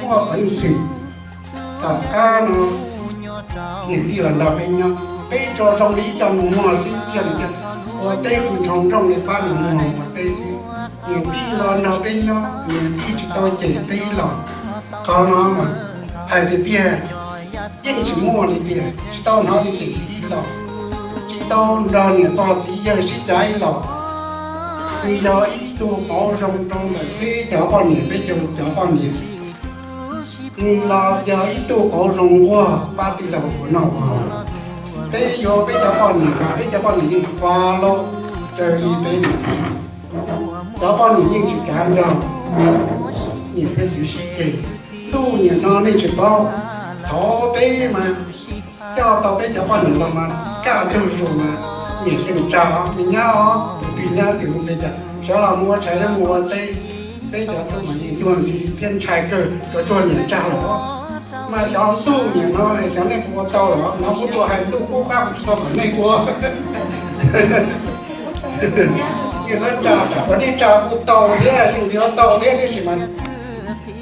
muaj peev xwm. Tom qab no niam tij los nrog peb nyob, peb tso zoo li ib co nus muag xwb, yog li tias ua teb kuj ntshoo nrooj li pab nus muag ua teb xwb. Niam tij los nrog peb nyob, niam tij tsis tau cem peb los. Qhov no mas hais tiag tiag, yeej tsis muaj li tias tsis tau hnov li tias tij los, tsis tau nrog niam pog txiv yawg sib cav ib los. Nws yog ib tug qauv zoo rau ntawm peb cov poj niam, peb cov, cov poj niam. Nws los yog ib tug qauv zoo nquag pab tij laug ua noj ua haus. Peb yuav peb cov poj niam mas peb cov poj niam yeej qhuas lauj, raws li peb niam tij. Cov poj niam yeej tsis kav nrog niam thiab txiv sib ceg. Ntuj niam no nej tsis paub, thaum peb mas coj tau peb cov poj niam los mas kaj ntug zus mas niam yeej tsa os, me nyab os, tus twg nyab twg mus pe cas sawv los mus ua tshais thiab mus ua teb. Peb cov tub mas yeej luag ntxhi thiab ntshai kawg, tuav tsuag niam tsa los. Mas xyov ntuj niam no xyov nej puas ua tau los, no kuv tuaj hais ntuj qub qab kuv tsis tau kom nej ua. Yeej txhob tsa, kom nej tsa kuj tau thiab, yeej yuav tau thiab, tiam sis mas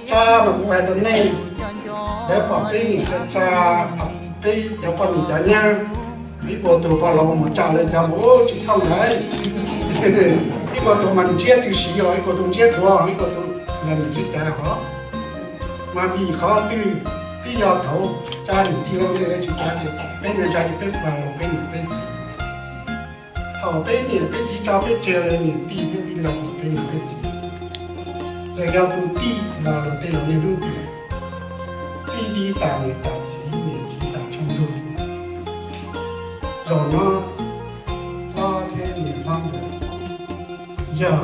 tsa mas kuv hais rau nej, lawv pom peb niam tsa, peb cov poj niam cov nyab, ib puas tus pog laus mus tsa lawv cov mus tsis thooj lawm. Ib puas tus mas ntsiab twb siv os, ib puas tus ntsiab duav, ib puas tus mas nws tsis cav hov. Mas vim qhov twg? Twb yog thaum tsa niam tij laug ntej lawv tsis cav ces peb niam tsa ces peb pab los peb niam peb txiv. Thaum peb niam peb txiv tso peb tseg lawm, niam tij thiab tij laug peb niam peb txiv, txawm yog tus tij los luag tej laus niaj hnub tias tij di tas niam tas txiv, niam txiv tas tshooj ntug. Zaum no hlob thiab niam hlob ntawd yog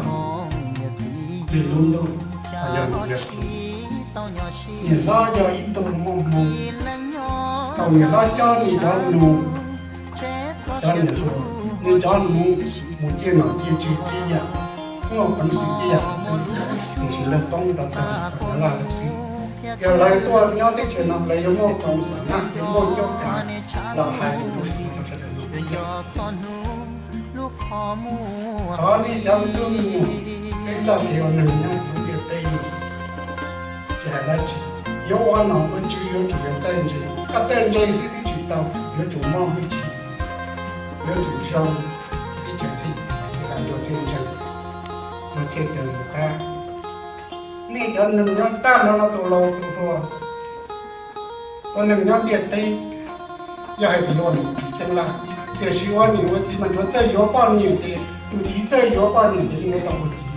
tij lub ntuj, yog niam yog txiv. Niam hlob yog ib tug muaj hmoo, thaum niam hlob coj nws cov nus, cov niam hluas, nws cov nus mus ciaj nom ciaj tswv tib yam, muaj peev xwm tib yam, tiam sis lawv poob rau tag cov laj lawv xwb. Yog lawv tuaj nyob teb chaws no lawv yuav muaj peev xwm na, yuav muaj cuab kav los hais lus rau sawv daws tib yam. Thov nej cov me tub me nyuam, peb txoj kev ua neeg nyob hauv ntiaj teb no tsis hais dab tsi, yuav ua nom ua tswv yuav tsum yog txawj ntse. Koj txawj ntse xwb twb tsis tau, yuav tsum mloog hwj chim, yuav tsum zoo ib cag txij, luag txhia ntseeg, luag txhia caw lus qab. Nej cov neeg nyob tag nrho no tus laus tus hluas, ua neeg nyob ntiaj teb, yog hais tias ua niam txiv xeeb laj, tiam sis ua niam ua txiv mas tsuav txawj yuav poj niam ces tus txiv txawj yuav poj niam ces yeej yuav tau ua txiv,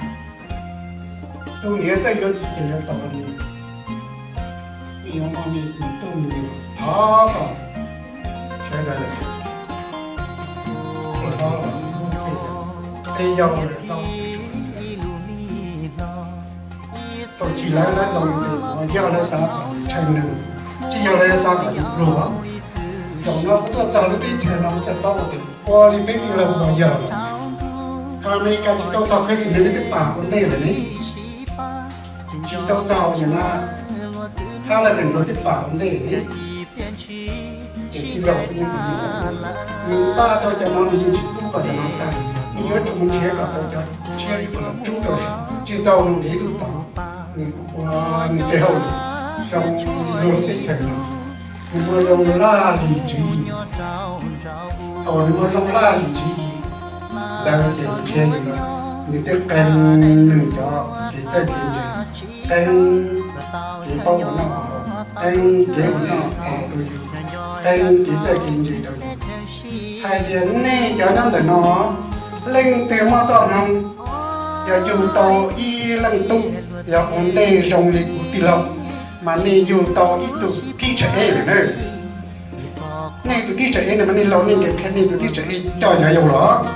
tus niam txawj yuav txiv ces yuav tau ua niam. Yuav muaj me tub me nyuam thov kom sawv daws tej yau lawv tau, thaum chiv lawv lawv tau tes uas yog lawv xav kom tshee neeg, tsis yog lawv xav kom pluag. Zaum no kuv tuaj txog lub teb chaws no kuv txawm paub tias ua li peb tij laug los yog lawm. Amelikas tsis tau txog Christmas lawv twb pam ua ntej lawm ne. Tsis tau txog nim no Halloween luag twb pam ua ntej ne. Ces tij laug, nws npaj tau cov no nws yeej tsis pub kom cov no tag, nws yuav tsum mus nrhiav kom tau cov tshiab kom los rub rau saum, tsis txaus nws nrhiav ib lub tod, nws ua nws tej hauj lwm zoo li luag lub teb chaws no. Nws muaj zoo laj lim tswv yim, thaum nws muaj zoo laj lim tswv yim ntawd ces nws qhia nws, nws thiaj qee nws cov kev txawj kev ntse, qee kev paub ua noj ua haus, qee kev ua noj ua haus rau yus, qee kev txawj kev ntse rau yus. Hais tias nej cov nyob ntawm no, leej twg muaj txoj hmoo yog yug tau ib leej tub yog ua ntej zoo li kuv tij laug, mas nej yug tau ib tug thib tshem ej lawm na. Nej tus thib tshem ej no mas nej laus nej nkees qhia nej tus thib tshem ej coj nco yau los.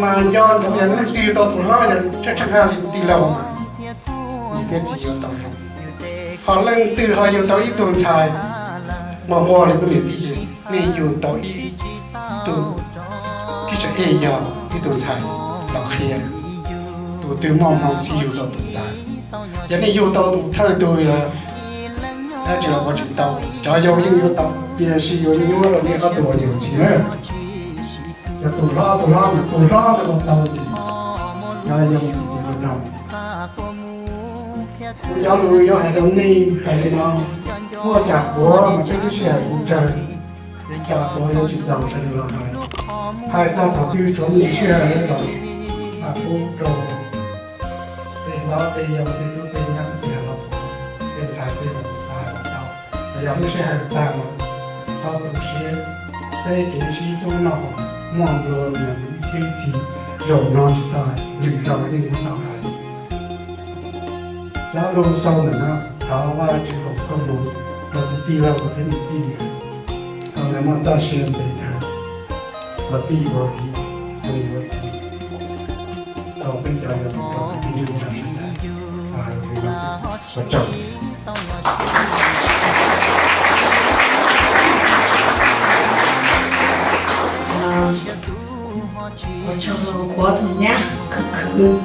Mas nco ntsoov yog leej twg yug tau tus hlob yog tsheej tsheej haj li tij laug mas niam thiab txiv yuav tau zoo. Ho leej twg ho yug tau ib tug ntxhais mos muag li kuv niam tij ces nej yug tau ib tug thib tshem ej yog ib tug ntxhais los qhia. Tus twg muaj hmoo txhij yug tau tus ntawd. Yog nej yug tau tus thawj tug yog dab tsi los ua tsis tau, cov yau yeej yuav tau, tiam sis yuav nyuaj rau nej ob tug uas niam txiv na. Yog tus hlob, tus hlob, tus hlob no tau tau ces cov yau yeej yuav tau. Kuv cov lus yuav hais rau nej hais li no: muaj cam quav mas peb twb sij hawm kuv tsawg, cam quav yuav tsis txaus sawv daws los hais. Hais txog thaum twg tshuav me ntsis sij hawm los pub rau tej hlob tej yau tej tub tej nyab tiag los pov, tej ntxhais tej laus xav hais los tau. Los yog lub sij hawm tag los txhob tu siab, peb kev sib hlub no muaj nplua nuj ib txhiab ib txhis, zaum no tsis tau hais, lwm zaus yeej yuav tau hais. Cov lus xaus ntawm no thov Vajtswv foom koob hmoov rau kwv tij lauj, rau peb niam tij, thaum lawv muaj txoj sia ntev dhawv, ua tij ua viv, ua niam ua txiv, rau peb cov yau, rau kwv tij neej tsa sawv daws. Ua tsaug. Ua tsaug rau kuv tus nyab khwv khwv.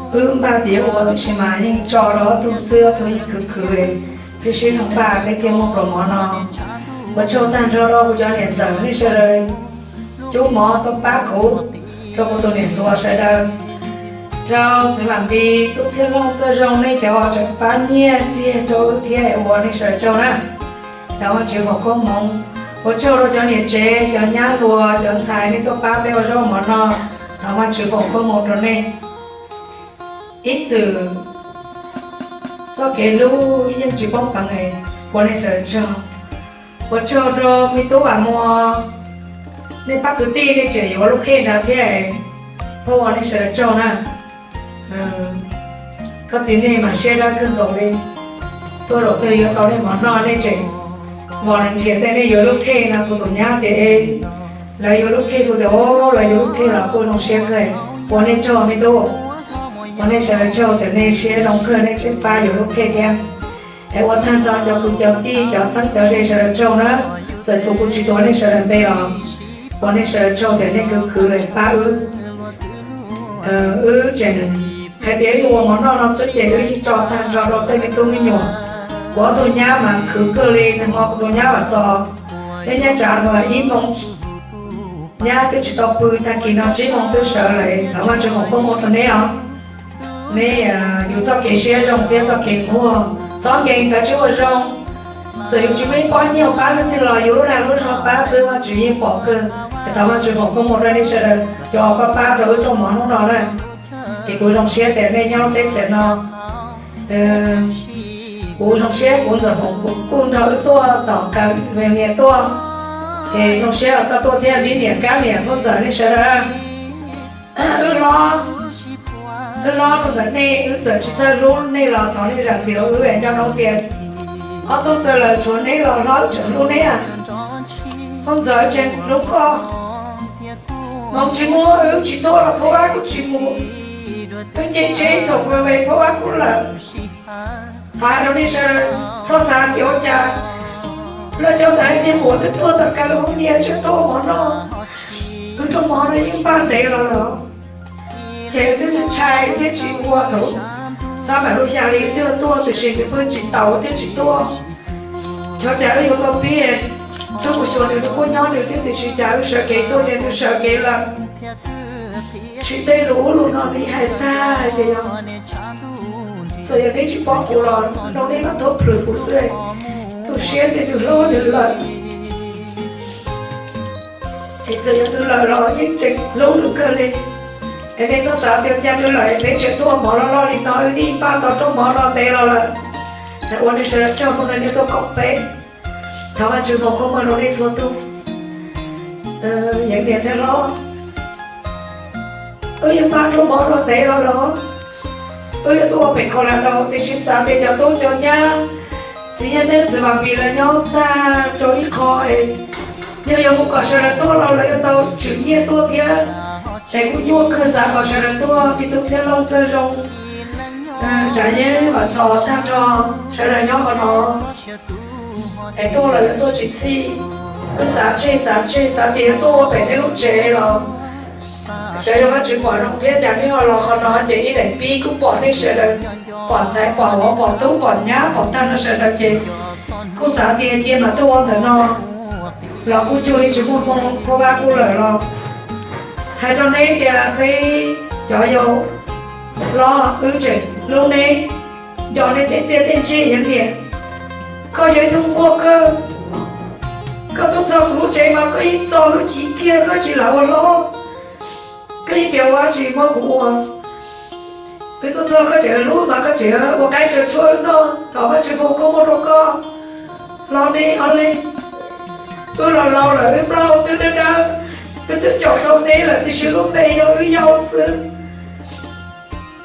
Wb npaj tias ua tab sis mas yeej tso rau ob tug xwb, ob tug yeej khwv khwv, peb sib nug npaj peb thiaj muaj pluas mov no. Ua tsaug tag nrho rau kuv cov niam ntxawm nej sawv daws cub mov tuaj pab kuv, rau kuv tus niam hluas sawv daws, rau txiv Vam Npis, tub Txhiaj Looj, Txoj Zoo, nej cov tseem pab nyiaj txiag rau wb thiab, ua nej sawv daws tsaug na. Thov Vajtswv foom koob hmoov. Ua tsaug rau cov niam tsev, cov nyab hluas, cov ntxhais nej tuaj pab peb ua zaub mov noj, thov Vajtswv foom koob hmoov rau nej. Ib txwm txoj kev hlub yeej tsis poob peev, ua nej sawv daws tsaug. Ua tsaug rau me tub Vam Muas, nej pab kwv tij nej tseem yuav lub khej nrad thiab, pab ua nej sawv daws tsaug na. Koj txiv nej mas siab dawb kawg nkaus li, tuaj zaum twg yuav tau nej mov noj nej tseem vos nrhiav tej nej yuav lub khej no. Kuv tus nyab tias lawv yuav lub khej, kuv tias o, lawv yuav lub khej los kuj zoo siab kawg. Ua nej tsaug me tub, ua nej sawv daws tsaug tias nej siab zoo kawg nej tseem pab yuav lub khej thiab. Es ua tag nrho cov kwv cov tij cov txheeb cov ze sawv daws tsaug na, txawm tus kuv tsis tuav nej sawv daws npe os, ua nej sawv daws tsaug tias nej khwv khwv pab wb. Wb tseem hais tias wb yuav ua mov noj no xwb ces wb yeej tso tag nrho rau tej me tub me nyuam. Kuv ob tug nyab mas khwv kawg li, nag hmo kuv tus nyab Vam Txos thiab nyab Tsav mas ib moos, nyab twb tsis tau pw, tag kis no tsib moos twb sawv lawm. Thov Vajtswv foom koob hmoov rau neb os. Neb yus txoj kev siab zoo thiab txoj kev nquag, txhob nkees, kav tsij ua zoo. Txawm yus tsis muaj ib pob nyiaj pab leej twg los yus lub dag lub zog pab xwb Vajtswv yeej pom kawg. Thov Vajtswv foom koob hmoov rau nej sawv daws cov pab pab rau wb rooj mov hnub no na. Es kuv zoo siab tias nej nyob teb chaws no, kuv zoo siab kuv ntxawm foom kuv kuj nrog wb tuaj tom kaw niam tuaj. Es zoo siab koj tuaj thiab, vib niam kab niam muaj ntxawm nej sawv daws. Wb hlob, wb hlob rau ntawm nej, wb txawm tsis txawj hlub nej los thov nej zam txim rau wb, nco ntsoov tias ob tug txawj lawm tshuav neb los hlob wb tseem hlub neb. Muaj ntxawm tseem hlub koj, hmoov tsis muaj wb tsis tuaj los phab vab kuj tsis mus, wb nce tsheb txhaum ve phab vab kuj lawm. Thov rau nej sawv daws txhob xav tias ua cas luag cov ntawd niag muam twb tuaj tom California tseem tuaj ua mov noj, wb rooj mov no yeej npaj ntev los lawm. Ces wb twb ntshai thiab tsis ua thaum xab mam lub xya li twb tuaj, tiam sis nws pheej tsis tau thiab tsis tuaj. Xyov cas wb yuav tau pib, twb mus xyuas nws, nws kuj nyob nws thiab, tiam sis cas wb sawv kev tuaj ces nws sawv kev lawm. Tsis tej lus ub lus no li hais tag hais tias yog, txawm yog neb tsis paub kuv los nrog neb mam tuaj plhws kuv xwb, tu siab tias nws hlub nws lawm. Es txawm yog nws lawm los yeej tseem hlub nws kawg li. Es nej txhob xav tias cas nws lawm es peb tseem tuaj mov loj loj li no, wb twb npaj tau rooj mov no ntev los lawm. Ua nej sawv daws tsaug, hnub no nej tuaj koom peb. Thov Vajtswv foom koob hmoov rau nej txhua tus. Yeej niam thiab hlob, wb yeej npaj rooj mov no ntev los lawm. Wb yuav tuaj ua pem Colorado, tiam sis xav tias cov tub cov nyab, txiv Yaj Neeb txiv Vam Pis lawv nyob tag rau ib qho es yog yuav mus kom sawv daws tuaj los lawv yuav tau tswm nyiaj tuaj thiab. Es kuj nyuaj kawg xav kom sawv daws tuaj, me tub Txhiaj Looj, Txawj Zoo, Tsav Yeeb, Vam Txos tag nrho sawv daws nyob qhov no. Es tuaj los yuav tuaj tsis txhij, wb xav tseg xav tseg xav tias yuav tuaj ua pem nej lub tsev los xyov yog Vajtswv pom zoo thiab cas nej ho los qhov no ces ib daim pib kuj pom nej sawv daws, pom ntxhais pom vauv pom tub pom nyab pom tag no sawv daws ces kuj xav tias cia mam tuaj ua ntawm no los kuj cuag li tsis muaj hmoo, phab vab kuj lawm los. Hais rau neb tias peb cov yau Los wb tseem hlub neb, nco neb tej txiaj tej ntsig yog niam. Koj yog ib tug nquag kawg, koj tuaj txog kuv lub tsev mas koj yeej txo wb chim kiag, koj tsis lam ua hlob. Koj yeej tias ua tsis muab kuv ua. Wb tuaj txog koj tseem hlub mas koj tseem ua qaib tsawv tshuaj wb noj, thov Vajtswv foom koob hmoov rau koj. Hlob neb ob leeg, wb los laus lawm, wb plaub hau twb dawb dawb, wb twb caum tau neb lawm tiam sis lub npe yog wb yau xwb.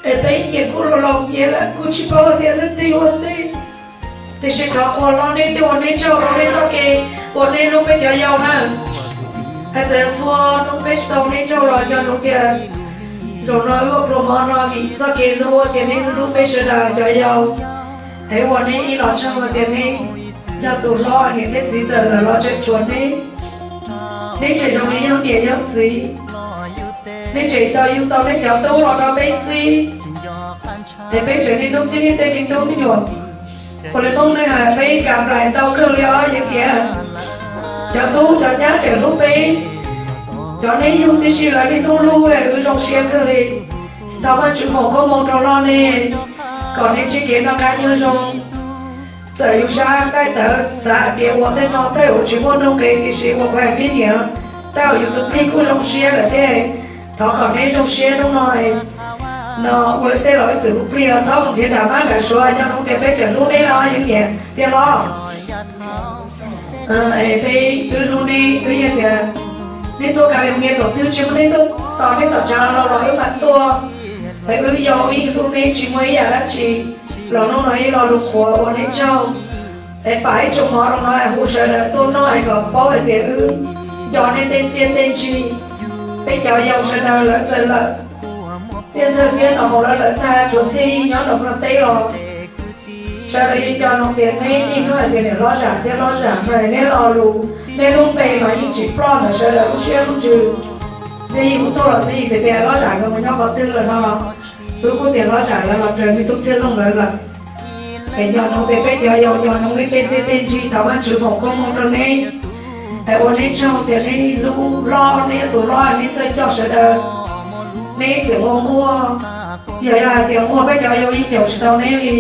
Es peb nyias kuj los laus nyias lawm, kuj tsis paub tias leej twg ua ntej. Tiam sis thov qhuas hlob neb thiab ua neb tsaug rau neb txoj kev uas neb hlub peb cov yau na. Hais txawm txhua hnub peb tsis tau ua neb tsaug los nco ntsoov tias zaum no wb ua pluas mov no vim txoj kev ntxuag ua tias neb hlub peb sawv daws cov yau. Es ua neb ib los tsaug tias neb yog tus hlob, niam thiab txiv txawm lawm los tseem tshuav neb. Neb tseem zoo li yog niam yog txiv. Neb tseem tau yug tau neb cov tub los rau peb txib. Es peb tseem niaj hnub txib neb tej me tub me nyuam. Ua li Hmoob nej hais peb kam nplais ntau kawg li os yawm niam. Cov tub cov nyab tseem hlub peb. Cov neb yug tib si lawv niaj hnub hlub wb zoo siab kawg li. Thov Vajtswv foom koob hmoov rau hlob neb, kom neb ntsib kev noj qab nyob zoo. Txawm yus sab nqaij tawv xav hais tias ua tej no tej ua tsis muaj nuj nqis tiam sis ua kuv hais peb niam, tej zaum yus tus plig kuj zoo siab lawm thiab. Thov kom neb zoo siab hnub no no ua tej los wb txwm hu plig txhob mus nrhiav nram mab nram suav, nco ntsoov tias peb tseem hlub neb los yawm niam thiab hlob. Es peb twb hlub neb, twb yog tias neb tuaj kav liam nyias thaum twg tsis muaj neb tuaj tos neb tom tsav los los wb mam tuaj. Es wb yau ib hlub neb tsis muaj ib yam dab tsi, los hnub no ib lo lus qhuas ua neb tsaug. Es pam ib tsoom mov rau no es hu sawv daws tuaj noj es kom paub hais tias wb nco neb tej txiaj tej ntsig. Peb cov yau sawv daws lawv txawm lawm, txiaj ntsig thiab no mus lawv lawv tag, tshuav Txhiaj Yij nyob rau Nplog teb los sawv daws yeej nco ntsoov tias neb yeej hnub hais tias niam hlob Zam thiab hlob Zam mas neb lo lus, neb lub npe mas yeej tsis ploj ntawm sawv daws lub siab lub ntsws. Txhiaj Yij kuj tuaj los Txhiaj Yij tias tias hlob Zam nkawd mus nyob qhov twg lawm no los, wb kuj tias hlob Zam lawv los raws me tub Txhiaj Looj lawv lawm. Es nco ntsoov tias peb cov yau nco ntsoov neb tej txiaj tej ntsig, thov Vajtswv foom koob hmoov rau neb. Es ua neb tsaug tias neb lub hlob, neb yog tus hlob neb txawj coj sawv daws, neb txawm ua nquag. Yog yog hais tias nquag peb cov yau yeej caum tsis tau neb li.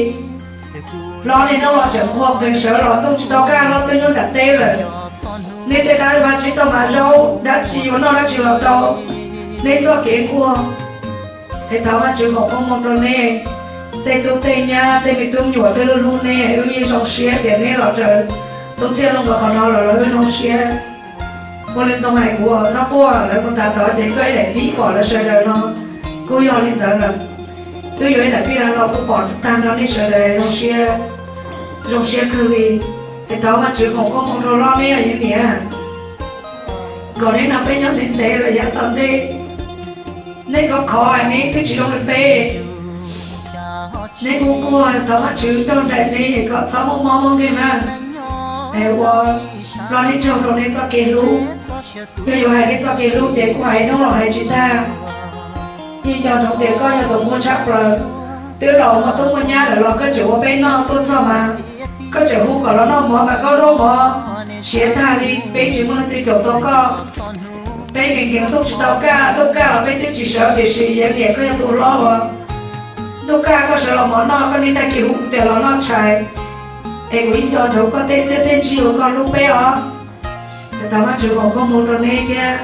Hlob niaj hnub los tseem nquag pes sawv los ntuj tsis tau kaj, hlob twb nyob nram teb lawm. Neb tej dab vaj tsib taug mas zaub dab tsi yuav noj dab tsi los tau neb txoj kev nquag. Es thov Vajtswv foom koob hmoov rau neb, tej tub tej nyab tej me tub me nyuam twb hlub hlub neb, wb yeej zoo siab tias neb los raws tub Txhiaj Looj nkawd qhov no los lawv zoo siab. Ua li ntxoov hais kuv txhob quaj, lawv mus tas tod ces koj ib daim pib pom lawv sawv daws no. Kuj yog li ntawd lawm, twb yuav ib daim pib los kuj pom tag no nej sawv daws zoo siab, zoo siab kawg li. Es thov Vajtswv foom koob hmoov rau hlob neb yog niam, kom neb no peb nyob ntev ntev los yav tom ntej. Neb khov khov neb twb tsis zoo li peb. Neb kuj nquag, thov Vajtswv nrog nraim neb kom txhob muaj mob muaj nkeeg na. Es ua hlob neb tsaug rau neb txoj kev hlub. Yog yuav hais neb txoj kev hlub ces kuj hais hnub los hais tsis tag. Yeej nco ntsoov tias koj yog tus nquag tshaj plaws. Twb laus muaj tub muaj nyab lawm los koj tseem ua peb noj, tuaj txog mas koj tseem hu kom los noj mov mas koj zaub mov siav tag li, peb tsis muaj leej twg caum tau koj. Peb nkees nkees tuaj tsis tau kaj, tuaj kaj los peb twb tsis sawv, tiam sis yog niam koj yog tus hlob uas tuaj kaj koj sawv los mov noj, koj niaj tag kis hu kuv tias los noj tshais. Es kuv yeej nco ntsoov koj tej txiaj tej ntsig uas koj hlub peb os. Es thov Vajtswv foom koob hmoov rau neb thiab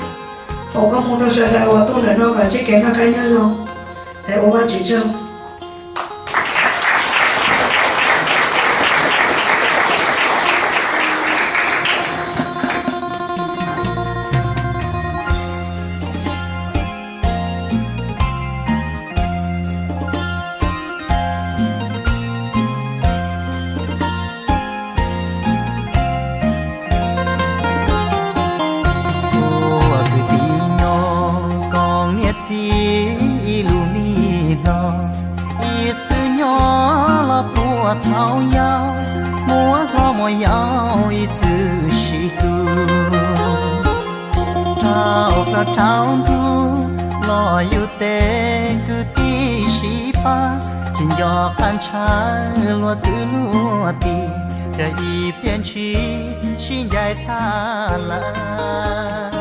foom koob hmoov rau sawv daws uas tuaj ntawm no kom ntsib kev noj qab nyob zoo. Es ua Vajtswv tsaug. Ua kwv tij nyob koom niam txiv ib lub mis los, ib txwm nyob los puag thaum yau, muaj hlob muaj yau ib txwm sib hlub. Rau plaub rau ntug los yus tej kwv tij sib pab, tsis nco qab ntshaw luag kwv luag tij, yog ib pliag ntshis sib ncaim tag lawm.